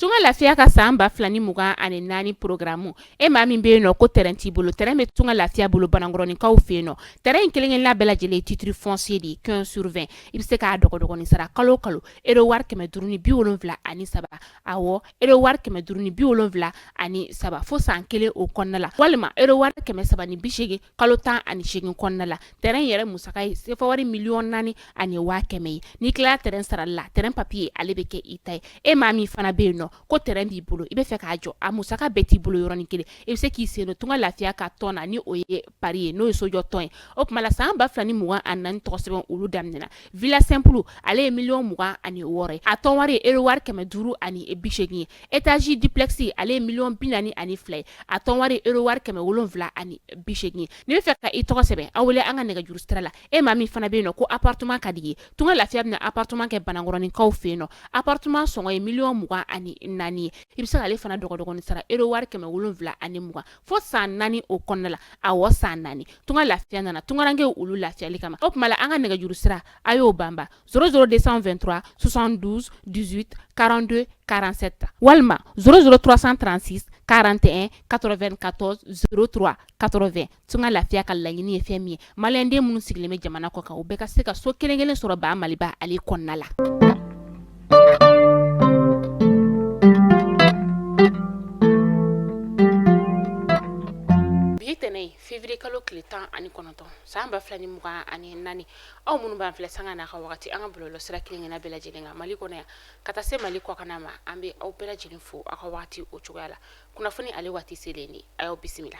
Tunga lafiya ka san 2024 programme e maa min bɛ yen nɔ ko terrain t'i bolo, terrain bɛ Tunga lafiya bolo Banankɔrɔninkaw fɛ yen nɔ. Terrain in kelen-kelenna bɛɛ lajɛlen ye titre foncier de ye 15 sur 20. I bɛ se k'a dɔgɔdɔgɔnin sara kalo o kalo euro wari 573, awɔ, euro wari 573 fo san kelen o kɔnɔna la, walima euro wari 380 kalo 18 kɔnɔna la. Terrain yɛrɛ musaka ye sefa wari 4,1 million ye. N'i tilala terrain sarali la, terrain papier ale bɛ kɛ i ta ye. E maa min fana bɛ yen nɔ ko terrain b'i bolo, i bɛ fɛ k'a jɔ, a musaka bɛɛ t'i bolo yɔrɔnin kelen, i bɛ se k'i sen don Tunga lafiya ka tɔn na, ni o ye pari ye, n'o ye sojɔ tɔn ye. O tuma la san 2024 tɔgɔ sɛbɛn olu daminɛna. Villa simple ale ye 26 million ye, a tɔn wari ye euro wari 580 ye. Étage duplex ale ye 42 million ye, a tɔn wari ye euro wari 780 ye. N'i bɛ fɛ ka i tɔgɔ sɛbɛn, aw wele an ka nɛgɛjuru sira la. E maa min fana bɛ yen nɔ ko appartement ka di i ye, Tunga lafiya bɛna appartement kɛ Banankɔrɔninkaw fɛ yen nɔ. Appartement sɔngɔ ye 24 million ye. I bɛ se k'ale fana dɔgɔdɔgɔnin sara euro wari 720 fo san 4 o kɔnɔna la. Awɔ, san 4. Tunga lafiya nana tungarankew olu lafiyali kama. O tuma la an ka nɛgɛjuru sira, a y'o banba 00 223 72 18 42 47 walima 00 336 41 94 03 80. Tunga lafiya ka laɲini ye fɛn min ye, maliyɛnden minnu sigilen bɛ jamana kɔ kan, u bɛɛ ka se ka so kelen kelen sɔrɔ ba Maliba ale kɔnɔna la. Bi tɛnɛn février kalo tile 19 san 2024. Aw minnu b'an filɛ sanga n'a ka wagati an ka bɔlɔlɔ sira kelen kelenna bɛɛ lajɛlen kan Mali kɔnɔ yan ka taa se Mali kɔkanna ma, an bɛ aw bɛɛ lajɛlen fo aw ka wagati o cogoya la. Kunnafoni ale waati selen de, a y'aw bisimila.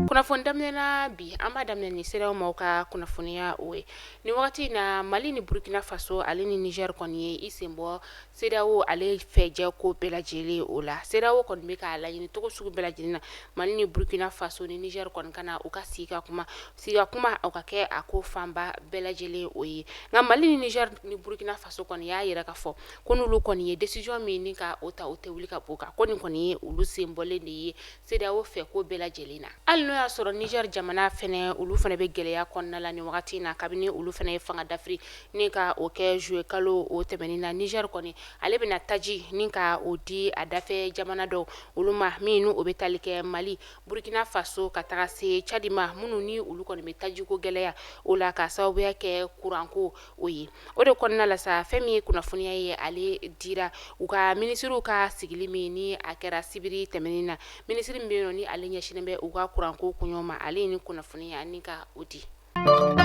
Kunnafoni daminɛna bi, an b'a daminɛ ni CEDEAO maaw ka kunnafoniya o ye. Nin wagati in na, Mali ni Burkina Faso ale ni Niger kɔni ye i sen bɔ CEDEAO ale fɛjɛ ko bɛɛ lajɛlen o la. CEDEAO kɔni bɛ k'a laɲini cogo sugu bɛɛ lajɛlen na, Mali ni Burkina Faso ni Niger kɔni ka na u ka sigi ka kuma, sigi ka kuma o ka kɛ a ko fanba bɛɛ lajɛlen o ye. Nka Mali ni Niger ni Burkina Faso kɔni y'a yira k'a fɔ ko n'olu kɔni ye décision min ni ka o ta, o tɛ wuli ka bɔ kan, ko nin kɔni ye olu sen bɔlen de ye CEDEAO fɛ ko bɛɛ lajɛlen na. Hali n'o y'a sɔrɔ Niger jamana fɛnɛ, olu fɛnɛ bɛ gɛlɛya kɔnɔna la nin wagati in na, kabini olu fɛnɛ ye fanga dafiri ni ka o kɛ juillet kalo o tɛmɛnen na. Niger kɔni ale bɛna taji ni ka o di a dafɛ jamana dɔw olu ma, min o bɛ tali kɛ Mali, Burkina Faso ka taga se Tchad ma, minnu ni olu kɔni bɛ tajiko gɛlɛya o la ka sababuya kɛ kuranko o ye. O de kɔnɔna la sa, fɛn min ye kunnafoniya ye, ale dira u ka minisiriw ka sigili min ni a kɛra sibiri tɛmɛnen na. Minisiri min bɛ yen nɔ ni ale ɲɛsinnen bɛ u ka kuranko koɲɛw ma, ale ye nin kunnafoniya ni ka o di. An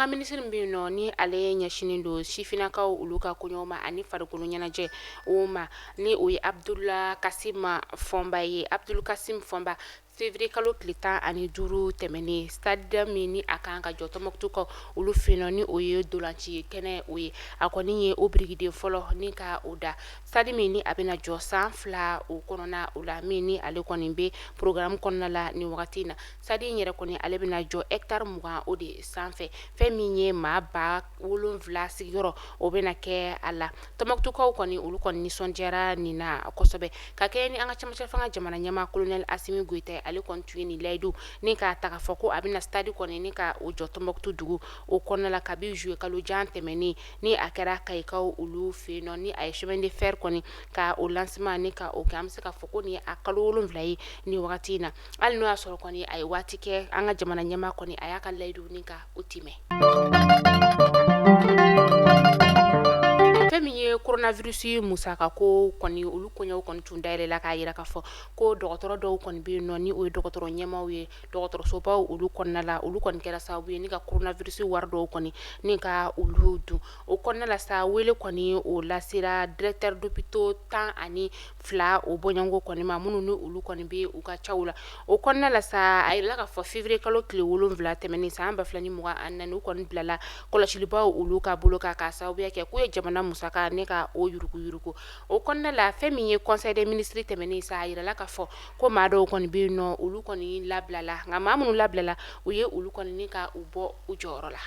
ka minisiri min bɛ yen nɔ ni ale ɲɛsinnen don sifinnakaw olu ka koɲɛw ma ani farikolo ɲɛnajɛ o ma, ni o ye Abdul Kasim Fɔnba ye. Abdul Kasim Fɔnba, février kalo tile 15 tɛmɛnen, stade min ni a kan ka jɔ Tɔnbukutukaw olu fɛ yen nɔ, ni o ye ntolanci kɛnɛ o ye, a kɔni ye o birikiden fɔlɔ ni ka o da. Stade min ni a bɛna jɔ san 2 o kɔnɔna o la, min ni ale kɔni bɛ programme kɔnɔna la nin wagati in na. Stade in yɛrɛ kɔni ale bɛna jɔ hectare 20 o de sanfɛ. Fɛn min ye maa 7000 sigiyɔrɔ o bɛna kɛ a la. Tɔnbukutukaw kɔni olu kɔni nisɔndiyara nin na kosɛbɛ, ka kɛɲɛ ni an ka cɛmancɛ fanga jamana ɲɛmaa colonel Asimi Goyita, ale kɔni tun ye nin layidu ni k'a ta k'a fɔ ko a bɛna stade kɔni ni ka o jɔ Tɔnbukutu dugu o kɔnɔna la kabi juillet kalo jan tɛmɛnen ni a kɛra Kayikaw olu fɛ yen nɔ, ni a ye chemin de fer kɔni ka o lancement ni ka o kɛ. An bɛ se k'a fɔ ko nin ye a kalo 7 ye nin wagati in na. Hali n'o y'a sɔrɔ kɔni a ye waati kɛ, an ka jamana ɲɛmaa kɔni a y'a ka layidu ni ka o timɛ. Fɛn min ye coronavirus musaka ko kɔni, olu koɲɛw kɔni tun dayɛlɛla k'a yira k'a fɔ ko dɔgɔtɔrɔ dɔw kɔni bɛ yen nɔ ni o ye dɔgɔtɔrɔ ɲɛmaaw ye dɔgɔtɔrɔsobaw olu kɔnɔna la, olu kɔni kɛra sababu ye ni ka coronavirus wari dɔw kɔni ni ka olu dun. O kɔnɔna la sa, wele kɔni o lasera directeur d'hôpitaux 12 o bɔɲɔgɔnko kɔni ma, minnu ni olu kɔni bɛ u ka caw la. O kɔnɔna la sa, a yirala k'a fɔ février kalo tile 7 tɛmɛnen san 2024, u kɔni bilala kɔlɔsilibaw olu ka bolo kan k'a sababuya kɛ k'u ye jamana musaka ne ka o yuruguyurugu. O kɔnɔna la, fɛn min ye conseil des ministres tɛmɛnen sa, a yirala k'a fɔ ko maa dɔw kɔni bɛ yen nɔ, olu kɔni labilala. Nka maa minnu labilala, u ye olu kɔni ni ka u bɔ u jɔyɔrɔ la.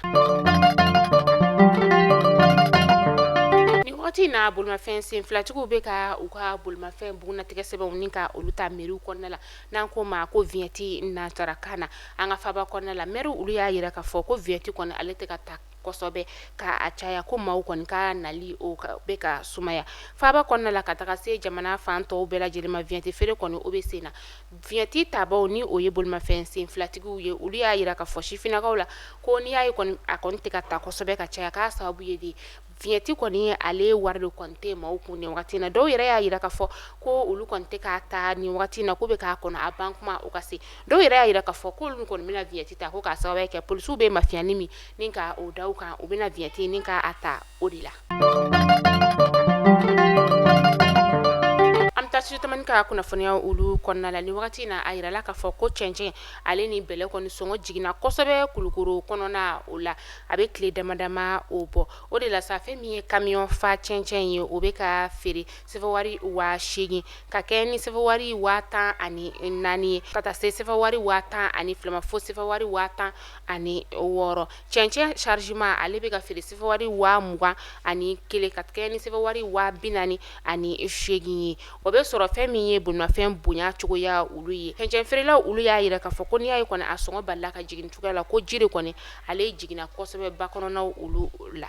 Wagati in na bolimafɛn sen filatigiw bɛ ka u ka bolimafɛn bugunnatigɛ sɛbɛnw ni ka olu ta mɛriw kɔnɔna la, n'an ko ma ko vignette nansarakan na. An ka faba kɔnɔna la, mɛriw olu y'a jira k'a fɔ ko vignette kɔni ale tɛ ka ta kosɛbɛ ka a caya, ko maaw kɔni ka nali o bɛ ka sumaya faba kɔnɔna la ka taga se jamana fan tɔw bɛɛ lajɛlen ma. Vignette feere kɔni o bɛ sen na. Vignette tabaw ni o ye bolimafɛn sen filatigiw ye, olu y'a jira k'a fɔ sifinnakaw la ko n'i y'a ye kɔni a kɔni tɛ ka ta kosɛbɛ ka caya, k'a sababu ye de vignette kɔni ale wari de kɔni tɛ maaw kun nin wagati na. Dɔw yɛrɛ y'a jira k'a fɔ ko olu kɔni tɛ k'a ta nin wagati na, k'u bɛ k'a kɔnɔ a ban kuma o ka se. Dɔw yɛrɛ y'a jira k'a fɔ k'olu kɔni bɛna vignette ta ko k'a sababu kɛ polisiw bɛ mafiyani min ni ka o da u kan, u bɛna vignette ni k'a ta o de la. An bɛ taa studio tamani ka kunnafoniya olu kɔnɔna la. Nin wagati in na, a jirala k'a fɔ ko cɛncɛn ale ni bɛlɛ kɔni sɔngɔ jiginna kosɛbɛ Kulukoro kɔnɔna o la, a bɛ tile dama dama o bɔ. O de la sa, fɛn min ye kamiyɔn fa cɛncɛn ye, o bɛ ka feere sefawari 8000 ka kɛ ni sefawari 14,000 ye, ka taa se sefawari 12,000 ma fo sefawari 16,000. Cɛncɛn chargement ale bɛ ka feere sefawari 21,000 ka kɛ ni sefawari 48,000 ye. O bɛ sɔrɔ fɛn min ye bolimafɛn bonya cogoya olu ye. Cɛncɛn feerelaw olu y'a jira k'a fɔ ko n'i y'a ye kɔni a sɔngɔ balila ka jigin cogoya la, ko ji de kɔni ale jiginna kosɛbɛ ba kɔnɔnaw olu la.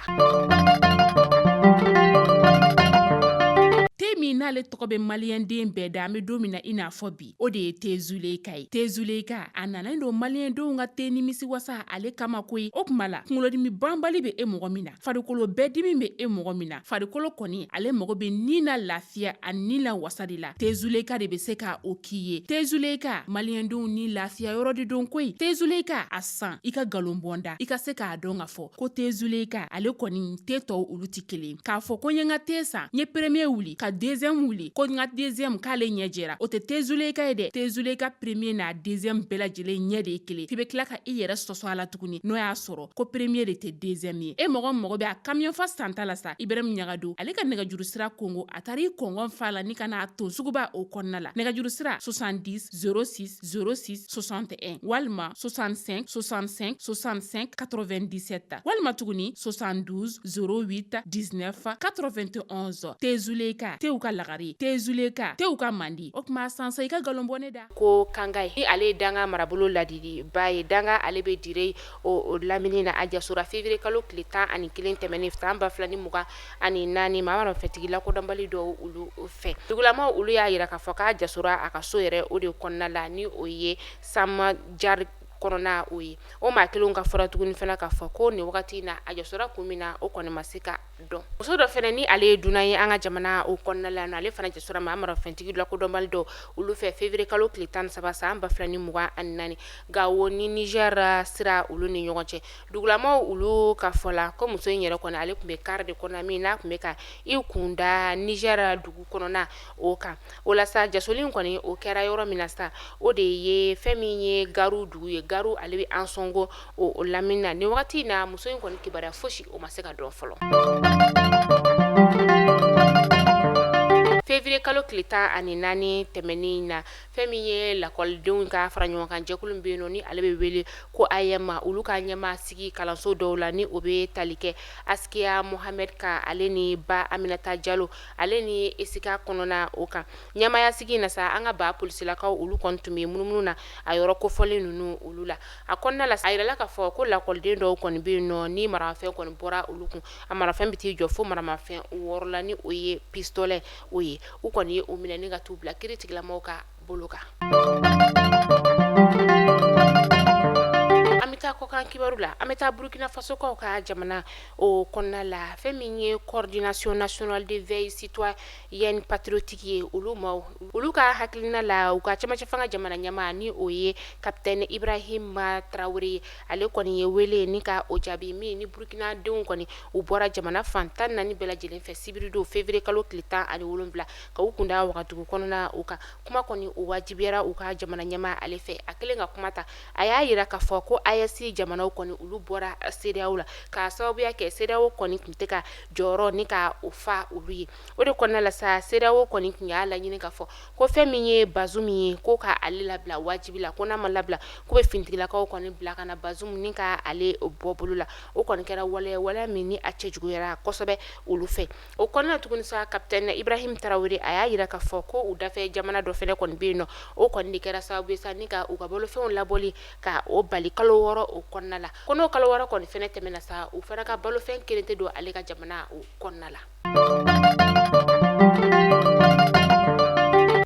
Te min n'ale tɔgɔ bɛ maliyɛnden bɛɛ da, an bɛ don min na i n'a fɔ bi, o de ye te Zuleyika ye. Te Zuleyika a nalen don maliyɛndenw ka te nimisi wasa ale kama koyi. O tuma la, kunkolodimi banbali bɛ e mɔgɔ min na, farikolo bɛɛ dimi bɛ e mɔgɔ min na, farikolo kɔni ale mago bɛ ni na lafiya a ni la wasa de la, te Zuleyika de bɛ se ka o k'i ye. Te Zuleyika, maliyɛndenw ni lafiya yɔrɔ de don koyi. Te Zuleyika a san i ka nkalon bɔ n da, i ka se k'a dɔn k'a fɔ ko te Zuleyika ale kɔni te tɔw olu tɛ kelen. K'a fɔ ko n ye n ka te san, n ye premier wuli ka deuxième wuli, ko n ka deuxième k'ale ɲɛ jɛra, o tɛ te Zuleyika ye dɛ. Te Zuleyika premier n'a deuxième bɛɛ lajɛlen ɲɛ de ye kelen. F'i bɛ tila ka i yɛrɛ sɔsɔ a la tuguni, n'o y'a sɔrɔ ko premier de tɛ deuxième ye. E mɔgɔ mago bɛ a kamiyɔn fa santa la sa, Ibrahim Ɲagado ale ka nɛgɛjuru sira kongo, a taara i kɔngɔn fa la ni ka n'a ton suguba o kɔnɔna la. Nɛgɛjuru sira 70 06 06 61 walima 65 65 65 97 walima tuguni 72 08 19 91. Te Zuleyika, tew ka lagare, te Zuleyika, tew ka mandi. O tuma sansa i ka nkalon bɔ ne da. Ko kanga ye ni ale ye danga marabolo ladiliba ye. Danga ale bɛ dire o lamini na. A jasora février kalo tile 11 tɛmɛnen san 2024 maa maramafɛntigi lakodɔnbali dɔw olu fɛ. Dugulamaw olu y'a jira k'a fɔ k'a jasora a ka so yɛrɛ o de kɔnɔna la, ni o ye Samajari kɔnɔna o ye. O maa kelenw ka fɔra tuguni fana k'a fɔ ko nin wagati in na, a jasora kun min na, o kɔni ma se ka dɔn. Muso dɔ fana ni ale ye dunan ye an ka jamana o kɔnɔna la, ale fana jasora maa maramafɛntigi lakodɔnbali dɔw olu fɛ février kalo tile 13 san 2024 Gawo ni Niger sira olu ni ɲɔgɔn cɛ. Dugulamaw olu ka fɔ la ko muso in yɛrɛ kɔni ale tun bɛ car de kɔnɔ min n'a tun bɛ ka i kunda Niger dugu kɔnɔna o kan. O la sa, jasoli in kɔni o kɛra yɔrɔ min na sa, o de ye fɛn min ye Garu dugu ye. Garu ale bɛ Ansɔngo o lamini na. Nin wagati in na, muso in kɔni kibaruya fosi o ma se ka dɔn fɔlɔ. Février kalo tile 14 tɛmɛnen in na, fɛn min ye lakɔlidenw ka fara ɲɔgɔn kan jɛkulu min bɛ yen nɔ ni ale bɛ wele ko AEEM, olu ka ɲɛmaa sigi kalanso dɔw la ni o bɛ tali kɛ Asikiya Mohamɛd kan, ale ni Ba Aminata Jalo, ale ni ESICA kɔnɔna o kan. Ɲɛmaaya sigi in na sa, an ka ba polisilakaw olu kɔni tun bɛ munumunu na a yɔrɔ kofɔlen ninnu olu la. A kɔnɔna la, a yirala k'a fɔ ko lakɔliden dɔw kɔni bɛ yen nɔ ni maramafɛn kɔni bɔra olu kun, a maramafɛn bɛ t'i jɔ fo maramafɛn 6 la, ni o ye pistolet o ye. U kɔni ye o minɛ ni ka t'u bila kiiritigɛlamɔgɔw ka bolo kan. An bɛ taa kɔkan kibaru la. An bɛ taa Burukina Fasokaw ka jamana o kɔnɔna la. Fɛn min ye coordination nationale de veille citoyenne patriotique ye, olu maaw olu ka hakilina la, u ka cɛmancɛ fanga jamana ɲɛmaa ni o ye capitaine Ibrahim Traoré ye, ale kɔni ye wele ni ka o jaabi min ni Burukinadenw kɔni u bɔra jamana fan 14 bɛɛ lajɛlen fɛ sibiridon février kalo tile 17 ka u kunda Wagadugu kɔnɔna o kan. Kuma kɔni o wajibiyara u ka jamana ɲɛmaa ale fɛ. A kɛlen ka kuma ta, a y'a yira k'a fɔ ko AES jamanaw kɔni kɔni olu bɔra CEDEAO la k'a sababuya kɛ CEDEAO kɔni tun tɛ ka jɔyɔrɔ ni ka o fa olu ye. O de kɔnɔna la sa, CEDEAO kɔni tun y'a laɲini k'a fɔ ko fɛn min ye Bazoum ye, ko ka ale labila wajibi la, ko n'a ma labila k'u bɛ finitigilakaw kɔni bila ka na Bazoum ni ka ale bɔ bolo la. O kɔni kɛra waleya waleya min ni a cɛjuguyara kosɛbɛ olu fɛ. O kɔnɔna tuguni sa, capitaine Ibrahim Traoré a y'a jira k'a fɔ ko u dafɛ jamana dɔ fɛnɛ kɔni bɛ yen nɔ, o kɔni de kɛra sababu ye sa ni ka u ka bolofɛnw labɔli ka o bali kalo 6 o kɔnɔna la. Ko n'o kalo 6 kɔni fɛnɛ tɛmɛna sa, u fana ka balofɛn kelen tɛ don ale ka jamana o kɔnɔna la.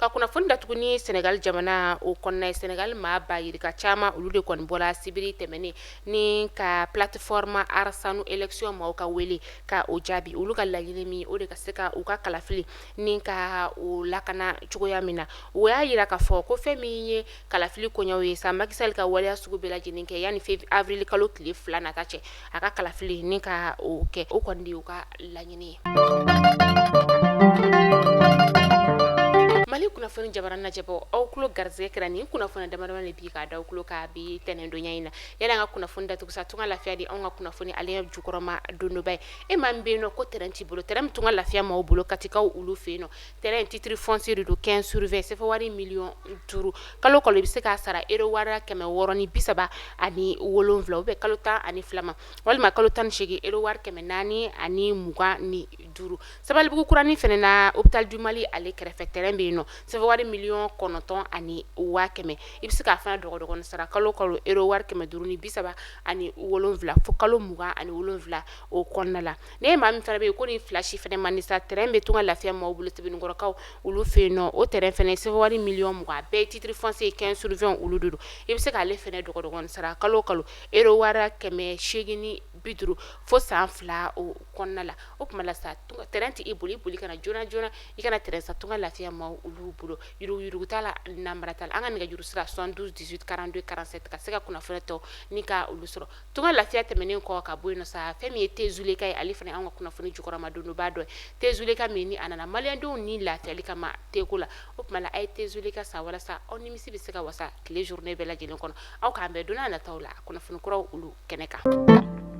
Ka kunnafoni datugu ni Senegal jamana o kɔnɔna ye, Senegal maa ba yirika caman olu de kɔni bɔra sibiri tɛmɛnen ni ka plateforme Aar Sunu Élection maaw ka wele ka o jaabi. Olu ka laɲini min o de ka se ka u ka kalafili ni ka o lakana cogoya min na. O y'a jira k'a fɔ ko fɛn min ye kalafili koɲɛw ye sa, Macky Sall ka waleya sugu bɛɛ lajɛlen kɛ yanni avril kalo tile 2 nata cɛ, a ka kalafili ni ka o kɛ, o kɔni de y'u ka laɲini ye. Mali kunnafoni jabaranin lajɛbaaw, aw tulo garisɛgɛ kɛra nin kunnafoni damadama de bi k'a da aw tulo kan bi tɛnɛndonya in na. Yanni an ka kunnafoni datugu sa, Tunga Lafiya de anw ka kunnafoni ale jukɔrɔma dondoba ye. E maa min bɛ yen nɔ ko terrain t'i bolo, terrain bɛ Tunga Lafiya maaw bolo Katikaw olu fɛ yen nɔ. Terrain titre foncier de don 15 sur 20, CFA wari miliyɔn 5, kalo kalo i bɛ se k'a sara euro wari 637, ou bien kalo 12 ma, walima kalo 18 euro wari 425. Sabalibugu kuranin fana na, hôpital du Mali ale kɛrɛfɛ terrain bɛ yen nɔ, CFA wari miliyɔn 9 100 000, i bɛ se k'a fana dɔgɔdɔgɔnin sara kalo kalo euro wari 537 fo kalo 27 o kɔnɔna la. Ne maa min fana bɛ yen ko ni fila si fana man di sa, terrain bɛ Tunga Lafiya maaw bolo Sebenikɔrɔkaw olu fɛ yen nɔ. O terrain fana CFA wari miliyɔn 20, a bɛɛ ye titre foncier 15 sur 20 olu de don. I bɛ se k'ale fana dɔgɔdɔgɔnin sara kalo kalo euro wari 850 fo san 2 o kɔnɔna la. O tuma la sa, terrain tɛ i bolo, i boli ka na joona joona i ka na terrain san Tunga Lafiya maaw olu bolo. Yuruguyurugu t'a la, namara t'a la. An ka nɛgɛjuru sira 72 18 42 47 ka se ka kunnafoni tɔ ni ka olu sɔrɔ. Tunga Lafiya tɛmɛnen kɔ ka bɔ yen nɔ sa, fɛn min ye Thé Zuleka ye, ale fana anw ka kunnafoni jukɔrɔma dondoba dɔ ye. Thé Zuleka min ni a nana maliyɛndenw ni lafiyali kama teko la. O tuma la a ye Thé Zuleka san walasa aw nimisi bɛ se ka wasa tile journée bɛɛ lajɛlen kɔnɔ. Aw k'an bɛn don n'a nataw la kunnafoni kuraw olu kɛnɛ kan.